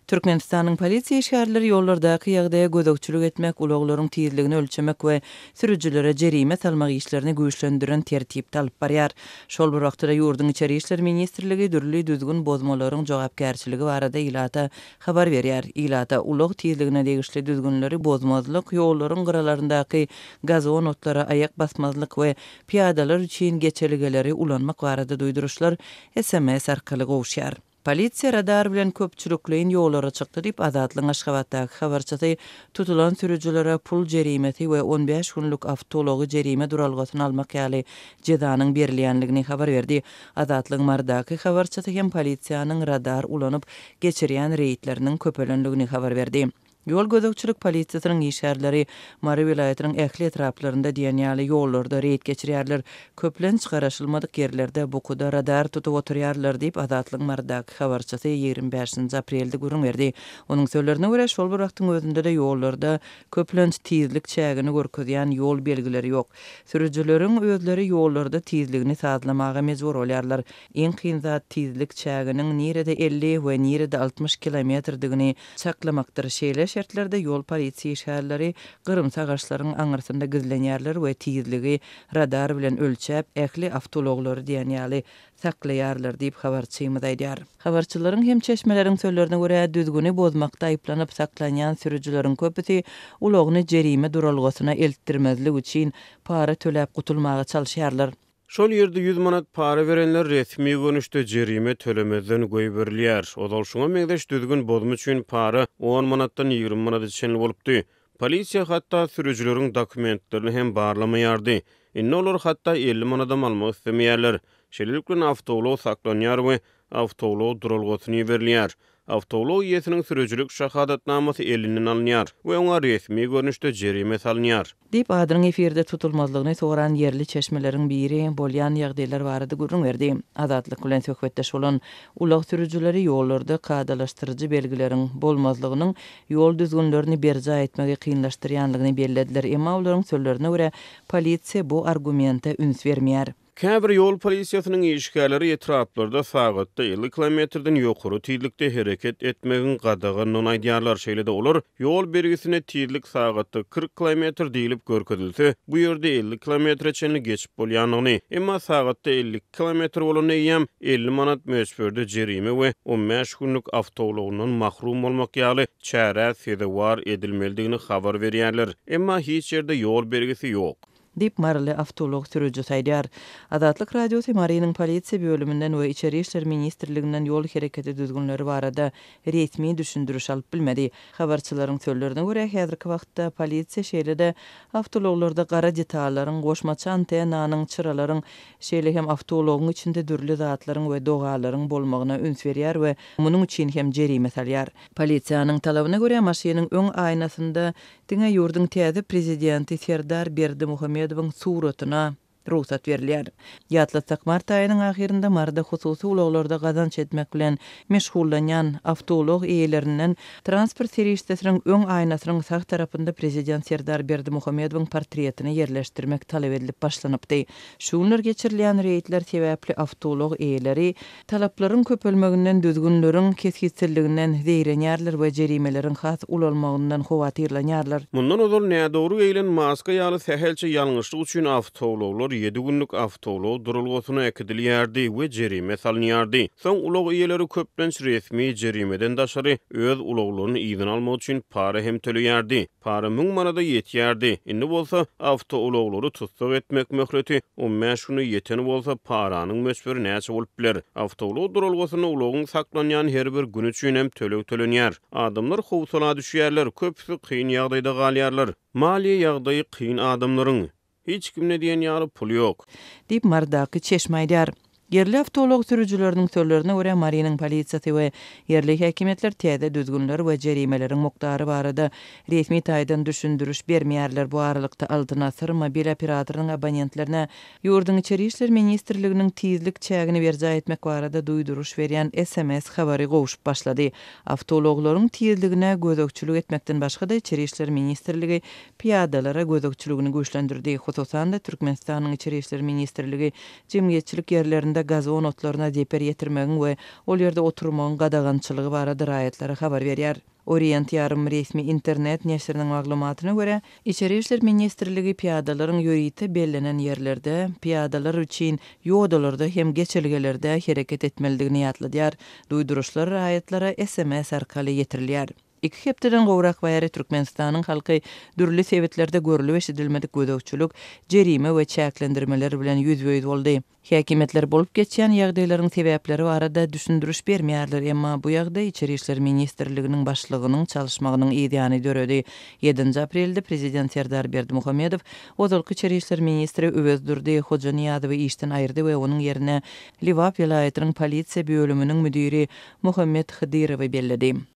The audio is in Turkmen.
Türkmenistanyň polisiýa işgärleri ýollardaky ýagdaýa gözegçilik etmek, ulaglaryň tizligini ölçemek we sürüjilere jerime salmak işlerini güýçlendiren tertipde alyp barýar. Şol bir wagtda-da ýurduň Içeri işler ministrligi dürli düzgün bozmalaryň jogapkärçiligi barada ilata habar berýär. Ilata ulag tizligine degişli düzgünleri bozmazlyk, ýollaryň gyralaryndaky gazon otlara aýak basmazlyk we pyýadalar üçin geçelgeleri ulanmak barada duýduryşlar sms arkaly gowuşýar. Polisiýa radar bilen köpçülikleýin ýollara çykdy diýip, Azatlygyň Aşgabatdaky habarçysy tutulan sürüjilere pul jerimesi we 15 günlük awtoulagy jerime duralgasyna almak ýaly jezanyň berilýänligini habar berdi. Azatlygyň Marydaky habarçysy hem polisiýanyň radar ulanyp geçirýän reýdleriniň köpelenligini habar berdi. Ýol gözegçilik polisiýasynyň işgärleri Mary welaýatynyň ähli etraplarynda diýen ýaly ýollarda reýd geçirýärler. Köplenç garaşylmadyk ýerlerde bukuda radar tutup oturýarlar diýip, Azatlygyň Marydaky habarçysy 25-nji aprelde gürrüň berdi. Onuň sözlerine görä, şol bir wagtyň özünde-de ýollarda köplenç tizlik çägini görkezýän ýol belgileri ýok. Sürüjileriň özleri ýollarda tizligini sazlamaga mejbur bolýarlar. Iň kyn zat tizlik çäginiň nirede 50 we nirede 60 kilometrdigini çaklamakdyr. Şeýle şertlerde ýol polisiýa işgärleri gyrymsy agaçlaryň aňyrsynda gizlenýärler we tizligi radar bilen ölçäp, ähli awtoulaglary diýen ýaly saklaýarlar diýip, habarçymyz aýdýar. Habarçylaryň hem çeşmeleriň sözlerine görä, düzgüni bozmakda aýyplanyp saklanýan sürüjileriň köpüsi ulagyny jerime duralgasyna eltdirmezlik üçin para töläp gutulmaga çalyşýarlar. Şol ýerde 100 manat para berenler resmi görnüşde jerime tölemezden goýberilýär. Ozal şuňa meňzeş düzgün bozma üçin para on manatdan 20 manada çenli bolupdy. Polisiýa hatda sürüjileriň dokumentlerini hem barlamaýardy. Indi olar hatda 50 manadam almak islemeýärler. Şeýlelik bilen awtoulag saklanýar we awtoulag duralgasyna iberilýär. Awtoulag eýesiniň sürüjilik şahadatnamasy elinden alynýar we oňa resmi görnüşde jerime salynýar. Diýip, adynyň efirde tutulmazlygyny soran ýerli çeşmeleriň biri bolýan ýagdaýlar barada gürrüň berdi. Azatlyk bilen söhbetdeş bolan ulag sürüjileri ýollarda kadalaşdyryjy belgileriň bolmazlygynyň ýol düzgünlerini berjaý etmegi kynlaşdyrýanlygyny bellediler, emma olaryň sözlerine görä, polisiýa bu argumente üns bermeýär. Käbir ýol polisiýasynyň işgärleri etraplarda sagatda 50 kilometrden ýokary tizlikde hereket etmegiň gadagandygyny aýdýarlar. Şeýle-de olar ýol belgisinde tizlik sagatda 40 kilometr diýlip görkezilse, bu ýerde 50 kilometre çenli geçip bolýandygyny, emma sagatda 52 kilometr bolanda eýýäm 50 manat möçberde jerime we 15 günlük awtoulagyndan mahrum bolmak ýaly çärä sezewar edilmelidigini habar berýärler. Emma hiç ýerde ýol belgisi ýok. Diýip, maryly awtoulag sürüjisi aýdýar. Azatlyk Radiosy Marynyň polisiýa bölüminden we Içeri işler ministrliginden ýol hereketi düzgünleri barada resmi düşündiriş alyp bilmedi. Habarçylaryň sözlerine görä, häzirki wagtda polisiýa şeýle-de awtoulaglarda gara detallaryň, goşmaça antennanyň, çyralaryň, şeýle hem awtoulagyň içinde dürli zatlaryň we dogalaryň bolmagyna üns berýär we munuň üçin hem jerime salýar. Polisiýanyň talabyna görä, maşynyň öň aýnasynda Diňe ýurduň täze prezidenti Serdar Berdimuhamedowyň suratyna rugsat berilýär. Ýatlatsak, mart aýynyň ahyrynda Maryda hususy ulaglarda gazanç etmek bilen meşgullanýan awtoulag eýelerinden transport serişdesiniň öň aýnasynyň sag tarapynda prezident Serdar Berdimuhamedowyň portretini ýerleşdirmek talap edilip başlanypdy. Şu günler geçirilýän reýdler sebäpli awtoulag eýeleri Talaplaryň köpelmeginden, düzgünleriň kesgitsizliginden zeýrenýärler we jerimeleriň has ulalmagyndan howatyrlanýarlar. Mundan ozal nädogry geýlen maska ýaly sähelçe ýalňyşlyk üçin awtoulaglar ýedi günlük awtoulag duralgasyna äkidilýärdi we jerime salynýardy. Soň ulag eýeleri köplenç resmi jerimeden daşary öz ulaglaryny yzyna almak üçin para hem töleýärdi. Para müň manada ýetýärdi. Indi bolsa, awtoulaglary tussag etmek möhleti 15 güne ýeten bolsa, paranyň möçberi näçe bolup biler? Awtoulag duralgasynda ulagyň saklanýan her bir güni üçin hem töleg tölenýär. Adamlar howsala düşýärler, köpüsi kyn ýagdaýda galýarlar. Maliýe ýagdaýy kyn adamlaryň. Hiç kimde diýen ýaly pul ýok. Diýip, Marydaky çeşme aýdýar. Ýerli awtoulag sürüjileriniň sözlerine görä, Marynyň polisiýasy we ýerli häkimiýetler täze düzgünler we jerimeleriň mukdary barada resmi taýdan düşündiriş bermeýärler. Bu aralykda, Altyn asyr mobil operatorynyň abonentlerine ýurduň Içeri işler ministrliginiň tizlik çägini berjaý etmek barada duýduryş berýän sms habary gowşup başlady. Awtoulaglaryň tizligine gözegçilik etmekden başga-da, Içeri işler ministrligi pyýadalara gözegçiligini güýçlendirdi. Hususan-da, Türkmenistanyň Içeri işler ministrligi jemgyýetçilik ýerlerinde. golaýynda gazon otlaryna zeper ýetirmegiň we ol ýerde oturmagyň gadagançylygy barada raýatlara habar berýär. Orient ýarym resmi internet neşiriniň maglumatyna görä, Içeri işler ministrligi pyýadalaryň ýörite bellenen ýerlerde, pyýadalar üçin ýodalarda hem geçelgelerde hereket etmelidigini ýatladýar. Duýduryşlar raýatlara sms arkaly ýetirilýär. Iki hepdeden gowrak bäri Türkmenistanyň halky dürli sebitlerde görlüp-eşidilmedik gözegçilik, jerime we çäklendirmeler bilen ýüzbe-ýüz boldy. Häkimiýetler bolup geçýän ýagdaýlaryň sebäpleri barada düşündiriş bermeýärler, emma bu ýagdaý Içeri işler ministrliginiň başlygynyň çalyşmagynyň yzýany döredi. Ýedinji aprelde prezident Serdar Berdimuhamedow ozalky içeri işler ministri Öwezdurdy Hojanyýazowy işden aýyrdy we onuň ýerine Lebap welaýatynyň polisiýa bölüminiň müdiri Muhammet Hydyrowy belledi.